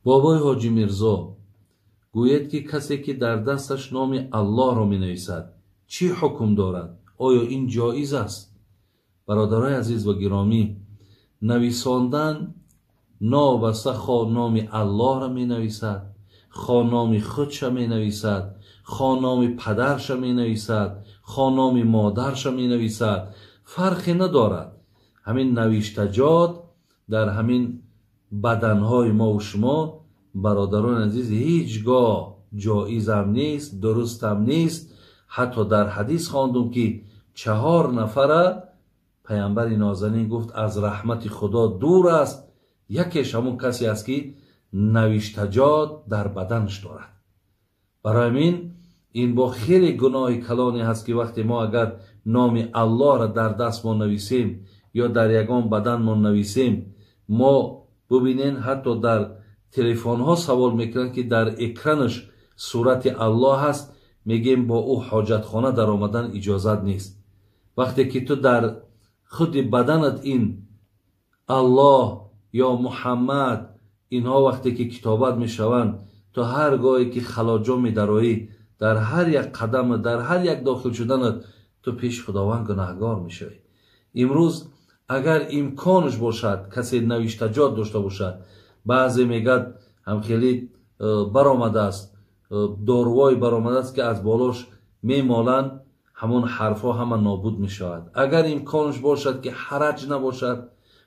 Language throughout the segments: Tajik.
Бобои Ҳоҷӣ Мирзо, гӯед ки касе ки дар дасташ номи Аллоҳро менависад, чӣ ҳукм дорад? Оё ин ҷоиз аст? Бародарои азиз ва гиромӣ, нависондан новобаста хо номи Аллоҳро менависад, хо номи худша менависад, хо номи падарша менависад, хо номи модарша менависад, фарқе надорад. Ҳамин навиштаҷот дар ҳамин баданҳои мо ва шумо, бародарони азиз, ҳеҷ гоҳ ҷоизам нест, дурустам нест. Ҳатто дар ҳадис хондум ки 4 нафара паямбари нозанин гуфт аз раҳмати Худо дур аст, якеш ҳамон касе аст ки навиштаҷот дар баданаш дорад. Барои ҳамин ин бо хеле гуноҳи калоне ҳаст ки вақте мо агар номи Аллоҳро дар даст мо нависем ё дар ягон бадан мо нависем, мо бубинен ҳатто дар телефонҳо савол мекунанд ки дар экранаш сурати Аллоҳ ҳаст, мегӯем бо ӯ ҳоҷатхона даромадан иҷозат нест. Вақте ки ту дар худи баданат ин Аллоҳ ё Муҳаммад инҳо вақте ки китобат мешаванд, ту ҳар гоҳе ки халоҷо медароӣ, дар ҳар як қадам, дар ҳар як дохил шуданат ту пеши Худованд гунаҳгор мешавӣ. Имрӯз агар имконаш бошад, касе навиштаҷот дошта бошад, баъзе мегӯяд ҳам хеле баромадааст, дорувое баромадааст ки аз болош мемоланд, ҳамон ҳарфҳо ҳама нобуд мешавад. Агар имконаш бошад ки ҳараҷ набошад,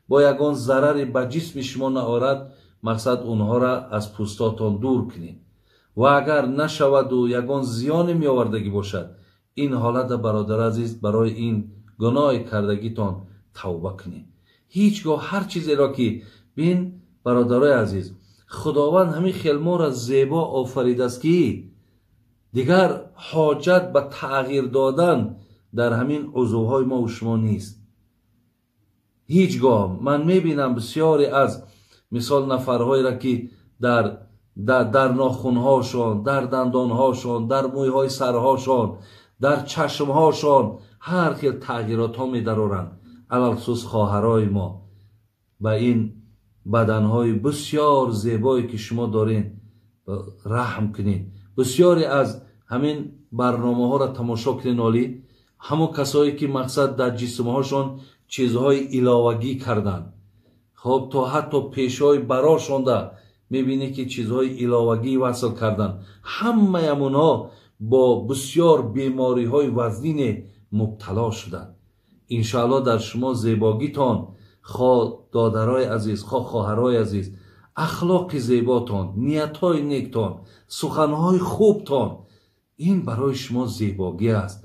бо ягон зараре ба ҷисми шумо наорад, мақсад онҳоро аз пӯстотон дур кунед. Ва агар нашаваду ягон зиёне меовардагӣ бошад, ин ҳолата бародар азиз барои ин гуноҳи кардагитон тавба кунед. Ҳеҷ гоҳ ҳар чизеро ки бин, бародарои азиз, Худованд ҳамин хел моро зебо офаридааст ки дигар ҳоҷат ба тағйир додан дар ҳамин узвҳои мо ва шумо нест. Ҳеҷ гоҳ ман мебинам бисёре аз мисол нафарҳоеро ки дар нохунҳошон, дар дандонҳошон, дар мӯйҳои сарҳошон, дар чашмҳошон ҳар хел тағйиротҳо медароранд. Алалхусус хоҳарои мо ба ин баданҳои бисёр зебое ки шумо доред раҳм кунед. Бисёре аз ҳамин барномаҳоро тамошо кунед, оли ҳамон касое ки мақсад дар ҷисмҳошон чизҳои иловагӣ карданд, хоб то ҳатто пешҳои барошонда мебинед ки чизҳои иловагӣ васл карданд, ҳамаи ҳамонҳо бо бисёр бемориҳои вазнине мубтало шуданд. Иншоаллоҳ дар шумо зебогитон, хо додарои азиз, хо хоҳарои азиз, ахлоқи зеботон, ниятҳои нектон, суханҳои хубтон, ин барои шумо зебогӣ аст.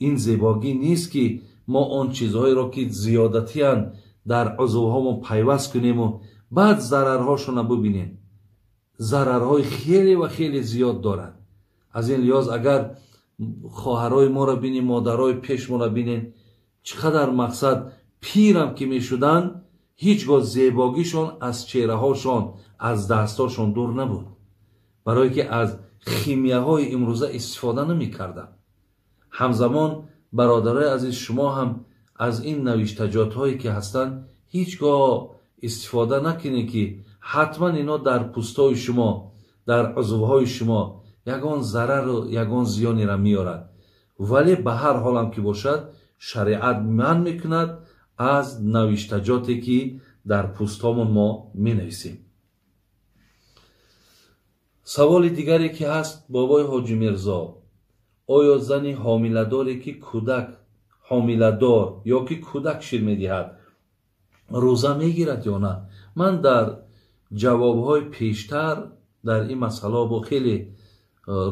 Ин зебогӣ нест ки мо он чизҳоеро ки зиёдатиянд дар узвҳомон пайваст кунему баъд зарарҳошонро бубинем. Зарарҳои хеле ва хеле зиёд дорад. Аз ин лиҳоз агар хоҳарои моро бинем, модарои пешмонро бинем, чӣ қадар мақсад пирам ки мешуданд, ҳеҷ гоҳ зебогишон аз чеҳраҳошон, аз дастҳошон дур набуд, барое ки аз химияҳои имрӯза истифода намекарданд. Ҳамзамон бародарои азиз, шумо ҳам аз ин навиштаҷотҳое ки ҳастанд ҳеҷ гоҳ истифода накунед ки ҳатман ино дар пӯстҳои шумо, дар узвҳои шумо ягон зарару ягон зиёнеро меорад. Вале ба ҳар ҳолам ки бошад, шариат манъ мекунад аз навиштаҷоте ки дар пӯстҳомон мо менависем. Саволи дигаре ки ҳаст, бобои Ҳоҷӣ Мирзо, оё зани ҳомиладоре ки кӯдак ҳомиладор ё ки кӯдак шир медиҳад рӯза мегирад ё на? Ман дар ҷавобҳои пештар дар ин масъала бо хеле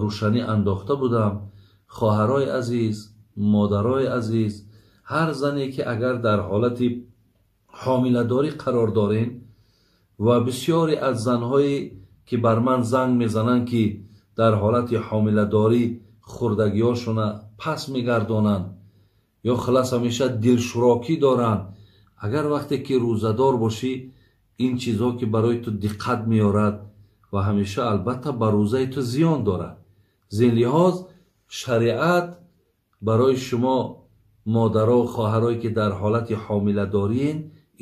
рӯшанӣ андохта будам. Хоҳарои азиз, модарои азиз, ҳар зане ки агар дар ҳолати ҳомиладорӣ қарор дорен ва бисёре аз занҳое ки бар ман занг мезананд ки дар ҳолати ҳомиладорӣ хурдагиҳошона пас мегардонанд ё хулас ҳамеша дилшурокӣ доранд, агар вақте ки рӯзадор бошӣ, ин чизҳо ки барои ту диққат меорад ва ҳамеша албатта ба рӯзаи ту зиён дорад. Зин лиҳоз шариат барои шумо модаро, хоҳарое ки дар ҳолати ҳомиладориен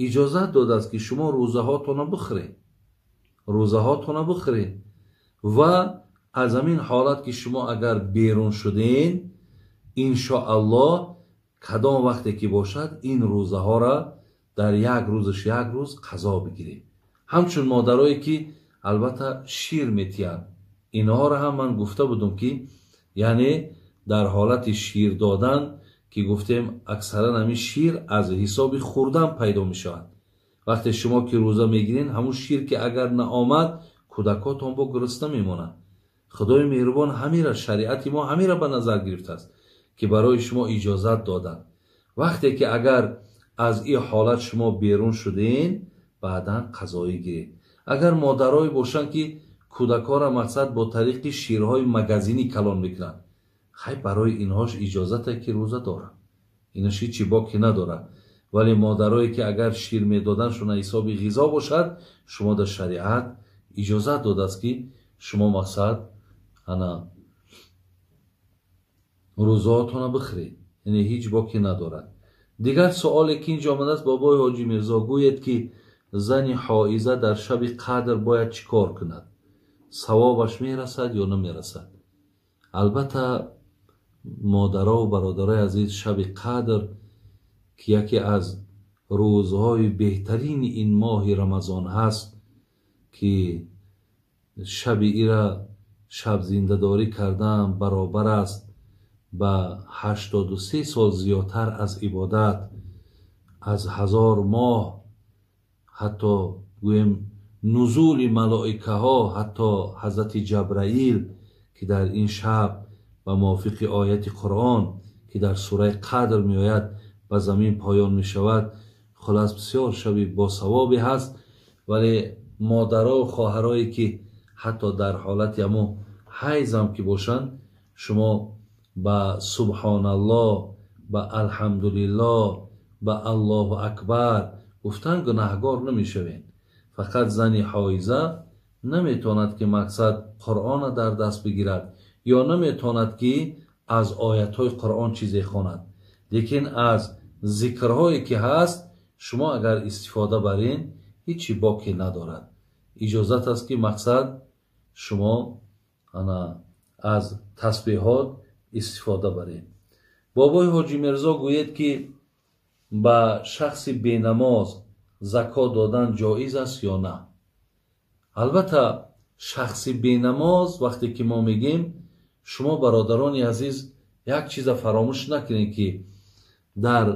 иҷозат додааст ки шумо рӯзаҳотонро бихӯред. Рӯзаҳотона бихӯред. Ва аз ҳамин ҳолат ки шумо агар берун шуден, иншоаллоҳ кадом вақте ки бошад, ин рӯзаҳоро дар як рӯзаш як рӯз қазо бигиред. Ҳамчун модарое ки албатта шир метиҳанд, инҳоро ҳам ман гуфта будум ки яъне дар ҳолати шир додан ки гуфтем аксаран ҳамин шир аз ҳисоби хӯрдан пайдо мешавад. Вақте шумо ки рӯза мегиред, ҳамун шир ки агар наомад, кӯдакотон бо гурусна мемонанд. Худои меҳрубон ҳамира, шариати мо ҳамира ба назар гирифтааст ки барои шумо иҷозат доданд. Вақте ки агар аз ин ҳолат шумо берун шуден, баъдан қазоӣ гиред. Агар модарое бошанд ки кӯдакҳоро мақсад бо тариқи ширҳои магазинӣ калон мекунанд, хай барои инҳош иҷозате ки рӯза доранд, инаш ҳичи боке надорад. Вале модарое ки агар шир медоданшон ҳисоби ғизо бошад, шумо дар шариат иҷозат додааст ки шумо мақсад ана рӯзаотонро бихӯред, яъне ҳеҷ боке надорад. Дигар суоле ки инҷо омадааст, бобои ҳоҷи Мирзо гӯед ки зани ҳоиза дар шаби қадр бояд чӣ кор кунад? Савобаш мерасад ё намерасад? Албатта модаро ва бародарои азиз, шаби қадр ки яке аз рӯзҳои беҳтарини ин моҳи Рамазон ҳаст, ки шаби ира шаб зиндадорӣ кардан баробар аст ба 83 сол зиёдтар аз ибодат, аз 1000 моҳ, ҳатто гӯем нузули малоикаҳо, ҳатто ҳазрати Ҷабраил ки дар ин шаб ба мувофиқи ояти Қуръон ки дар сураи Қадр меояд ба замин поён мешавад. Хулас бисёр шаби босавобе ҳаст. Вале модаро ва хоҳарое ки ҳатто дар ҳолати ҳамун ҳайзам ки бошанд, шумо ба субҳоналлоҳ, ба алҳамдулиллоҳ, ба Аллоҳу акбар гуфтан гунаҳгор намешавед. Фақат зани ҳоиза наметавонад ки мақсад Қуръонро дар даст бигирад ё наметавонад ки аз оятҳои Қуръон чизе хонад. Лекин аз зикрҳое ки ҳаст, шумо агар истифода барин, ҳичи боке надорад. Иҷозат аст ки мақсад шумо ана аз тасбеҳот истифода баред. Бобои ҳоҷи Мирзо гӯед ки ба шахси бенамоз закот додан ҷоиз аст ё на? Албатта шахси бенамоз вақте ки мо мегӯем, шумо бародарони азиз як чиза фаромӯш накунед ки дар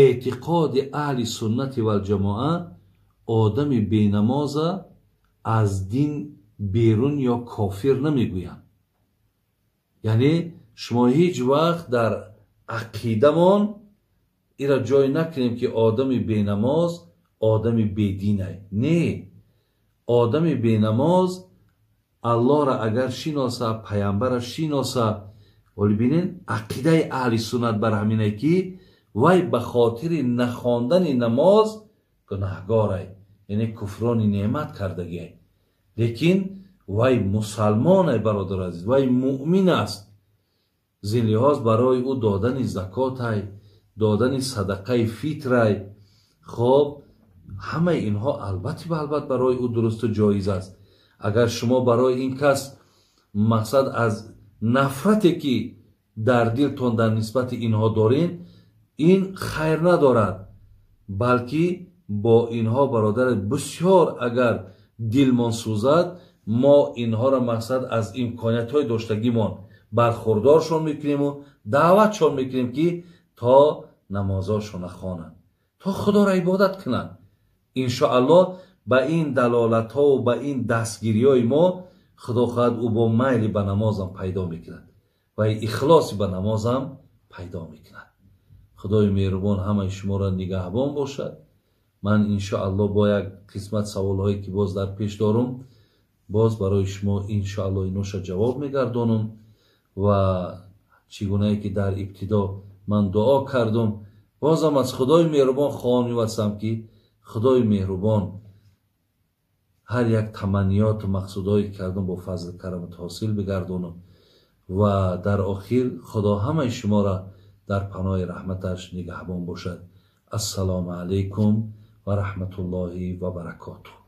эътиқоди аҳли суннати валҷамоа одами бенамоза аз дин берун ё кофир намегӯянд. Яъне шумо ҳеҷ вақт дар ақидамон ира ҷой накунем ки одами бенамоз одами бединай. Не, одами бенамоз Аллоҳро агар шиноса, паямбарро шиноса, вале бинен ақидаи аҳли суннат бар ҳамине ки вай ба хотири нахондани намоз гунаҳгорай, яъне куфрони неъмат кардагиай. Лекин вай мусалмонай, бародар азиз, вай муъмин аст. Зин лиҳоз барои ӯ додани закотай, додани садақаи фитрай, хоб ҳамаи инҳо албатта ба албат барои ӯ дурусту ҷоиз аст. Агар шумо барои ин кас мақсад аз нафрате ки дар дилтон дар нисбати инҳо дорин, ин хайр надорад, балки бо инҳо бародар бисёр агар дилмон сӯзад, мо инҳоро мақсад аз имкониятҳои доштагимон бархӯрдоршон мекунему даъватшон мекунем ки то намозошона хонанд, то Худоро ибодат кунанд. Иншоаллоҳ ба ин далолатҳову ба ин дастгириҳои мо Худо хоҳад ӯ бо майли ба намозам пайдо мекунад ва ихлоси ба намозам пайдо мекунад. Худои меҳрубон ҳамаи шуморо нигаҳбон бошад. Ман иншоаллоҳ бо як қисмат саволҳое ки боз дар пеш дорум, боз барои шумо иншоаллоҳ иноша ҷавоб мегардонам ва чӣ гунае ки дар ибтидо ман дуо кардум, бозам аз Худои меҳрубон хоҳам мевасам ки Худои меҳрубон ҳар як таманниёту мақсудҳое ки кардум бо фазли карамат ҳосил бигардонам ва дар охир Худо ҳамаи шуморо дар паноҳи раҳматаш нигаҳбон бошад. Ассалому алайкум ва раҳматуллоҳи ва баракотуҳ.